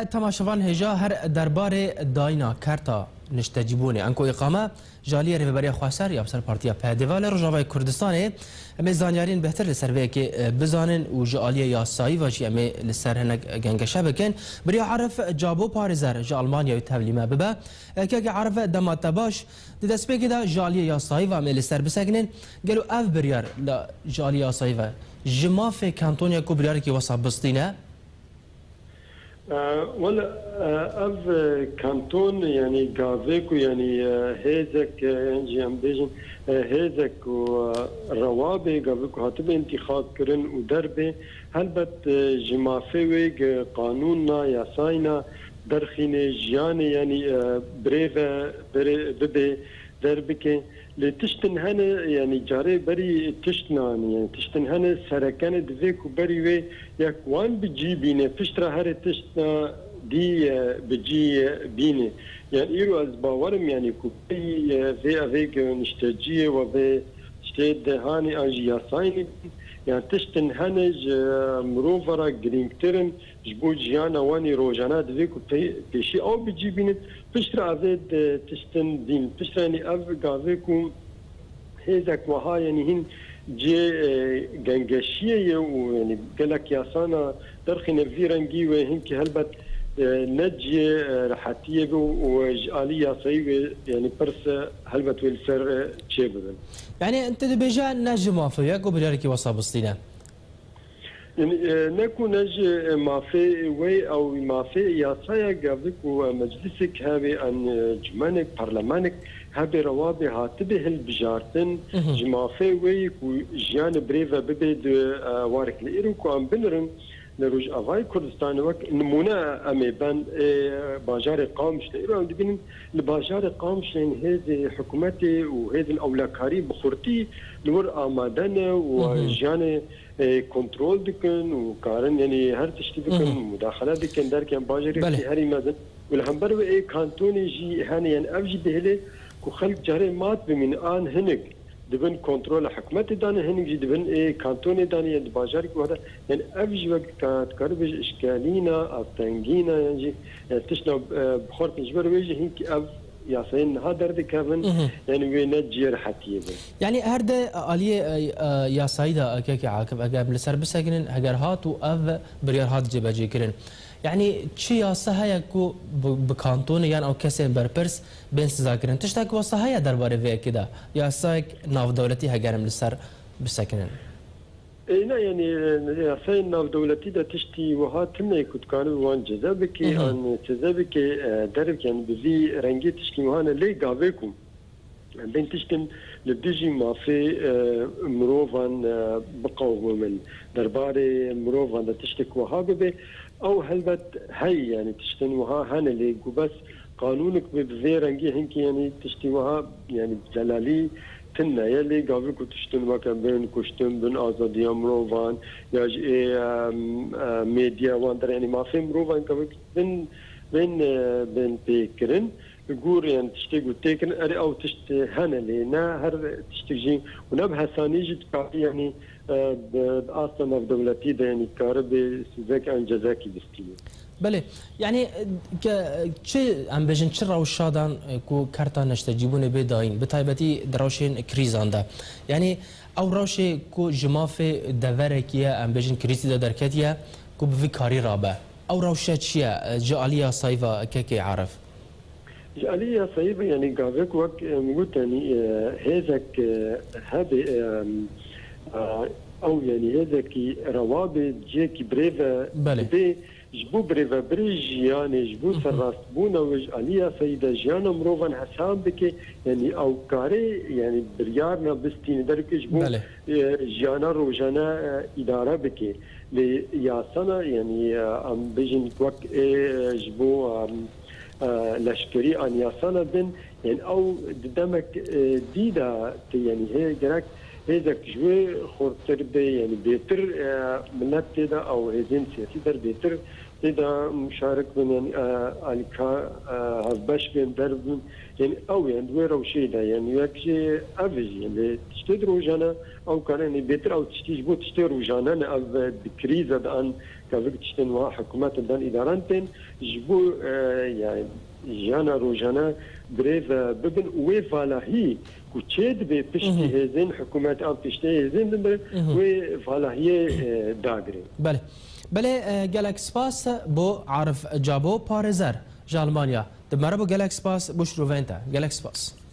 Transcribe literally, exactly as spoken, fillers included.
Temaşevan hêja her derbarê dayîna kerta niştecîbûnê, anko îqame, ji aliyê Rêveberiya Xweser ya bi ser Partiya P D ve li Rojavayê Kurdistanê, em ê zanyariyên bêhtir li ser vê yekê, e, bizanin û ji aliyê yasayî ve jî em ê li ser hinek gengeşe bikin. Birya Arif Cabo parêzer ji Almanyayê tevlî me bibe. E, kekê Arif, dema te baş. Di destpêkê de ji aliyê yasayî ve em ê li ser bisekinin. Gelo ev biryar li, ji aliyê yasayî ve ji mafê kantoniya ku biryarekî wesa bistîne? E, wele, e, ev, e, kanton, yanî gavê ku, yanî, e, hêzek, e, yan jî em bêjin, e, hêzek ku, e, rewa bê, gavê ku hatibe întîxab kirin û derbê, helbet, e, ji mafê wê gi qanûna, yasayna derxînê jiyanê, yanî, e, birêve, birê-, bibê, derbike. Lê tiştin hene, yanî carê berî tiştnan, yanî tiştin hene sereke ne, divê ku berî wê yek wan bi cî bîne, piştre here tiştna dî, e, bi cî, e, bîne. Yanî îro ez bawer im, yanî ku berî, e, vê evê ku nişteciyê we vê tiştê dehanê an jî yasayê, yanî tiştin hene ji, e, mirova re girîngtir in. Ji bo jiyana wan ê rojane divê ku pê-, pêşî ew bi cî bînin, piştre evê di tiştin dîn. Piştre, yanî ev gavê ku hêzek wiha, yanî hîn cihê, e, gengeşiyê ye û, yanî gelek yasana derxîne vî rengî wê hinkî helbet, e, ne cihê, e, rehetiyê be û, û ji alî yasayî wê, yanî pirs, e, helbet wê li ser, e, çê bibin. Yanî te dibêje ne ji mafê ye ku biryarekî wesa bistîne? Yanî, e, ne ku ne ji, e, mafê wê ew mafê yasaya gavê ku, e, meclisek hebe an, e, cûmenek, parlamenek hebe rewa bê hatibe hilbijartin, Mhm. ji mafê wê ku jiyanê birêve bibe di, e, warek li îro ku em binirin li Rojavayê Kurdistanê wek nimûne em ê ben, e, bajarê Qamişlo. Îro em dibînin li bajarê Qamişlo hêzê hikûmetê û hêzên ewlekarî bi xurtî li wir amade ne û Mhm. jiyanê e, kontrol dikin û karin, yanî her tiştî bikin, Mhm. mudaxele dikin, derkên bajêrê Belê. Herî mezin. Û li hember wê ê kantonê jî hene, yanî ev jî dihêle ku xelk carê mat bimîn an hinek di bin kontrola hikûmetê de ne, hinek jî di bin ê kantonê de ne, yan di bajarê ku hede, yanî ev jî wek ka-, dikare bêje eşkelîna, astengîna, yan jî, e, tiştna, e, bi xwe re tê. Ji ber wê jî hinkî ev yasayên niha derdikevin, Mhm. yanî wê ne cihê rehetiyê be. Yanî her di aliyê, e, e, yasayî de, e, kekê Akif, eger em li ser bisekinin, heger hat û ev biryar hat cêbecêkirin, yanî çi yasa heye ku bi, bi kantonê yan ew kesên berpirs bên sizakirin? Tiştek wesa heye derbarê vê yekê de? Yasayek navdewletî heger em li ser bisekinin? Ê, ne, yanî, e, yasayên navdewletî de tiştî wiha tune ye ku dikare bi wan ceze bike, Mhm. an ceze bike, e, derek, yanî bi vî rengî tiştî wiha ne. Lê gavê ku bên tiştin li dijî mafê, e, mirovan, e, biqewimin, derbarê mirovan de tiştek wiha bibe, ew helbet heye, yanî tiştin wiha hene, lê ku bes qanûnek be bi vê rengî hinkî, yanî tiştî wiha, yanî delalî tune ye, lê gavê ku tiştin weke bin kuştin, bin azadiya mirovan, ya jî ê, em, e, medya wan der, yanî mafê mirovan gavê bin, bin, e, bin pê kirin. Li gor, yanî tiştê ku tê kirin, erê ew tişt hene, lê ne her tiştek jî û ne bi hesanî jî dikarî, yanî, e, bi, di asta navdewletî de, yanî karibe sizek an cezekî bistîne. Belê, yanî, e, ke, çi, em bêjin, çi rewşa dan, e, ku kerta neştecîbûnê bê dayîn, bi taybetî di rewşên krîzan de. Yanî, ew rewşê ku ji mafê deverekî ye, em bêjin krîzî de derketiye, ku bi vî karî rabe. Ew rewşe çi ye, e, ji alî yasayî ve kekê Arif? Ji alî yasayî ve, yanî gavek wek, em, got, yanî, e, hêzek, e, hebe, e, e, ew, yanî hêzekî rewa bê, cihekî birêve Belê. Bê, ji bo birêvebirê jiyanê, ji bo Mhm. serrastbûna wê ji alî yasayî de jiyana mirovan hesab bike, yanî ew kare, yanî biryarna bistîne derke ji bo, Belê. e, jiyana rojane, e, îdare bike. Lê yasana, yanî, e, em bêjin wek, e, ji bo, em, e, leşkerî an yasana bin, yanî ew di demek, e, dî de tê, yanî hê gerek hêzek ji wê xurtir be, yanî bêtir, e, milet tê de ew hêzên siyasî der bêtir tê de muşarik bin, yanî, e, alîka, e, hevbeş bên derbin, yanî ew, yanî di wê rewşê de, yanî wek jî ev jî, yanî tiştê di rojane Ew karenî bêtir ew tiştî ji bo tiştê rojane ne, ev di krîze de an kevik tiştên wiha hikûmet dan îdaran tên ji bo, e, yani jiyana rojane dirêve bibin û wê valahî ku çê dibe piştî hêzên hikûmet an piştê hêzên din birin, wê valahiyê, e, dagirê. Belê. Belê, e, gelek spas bo Arif Cabo parêzer ji Almanya. Di mere bo gelek spas bo şirovên te. Gelek spas.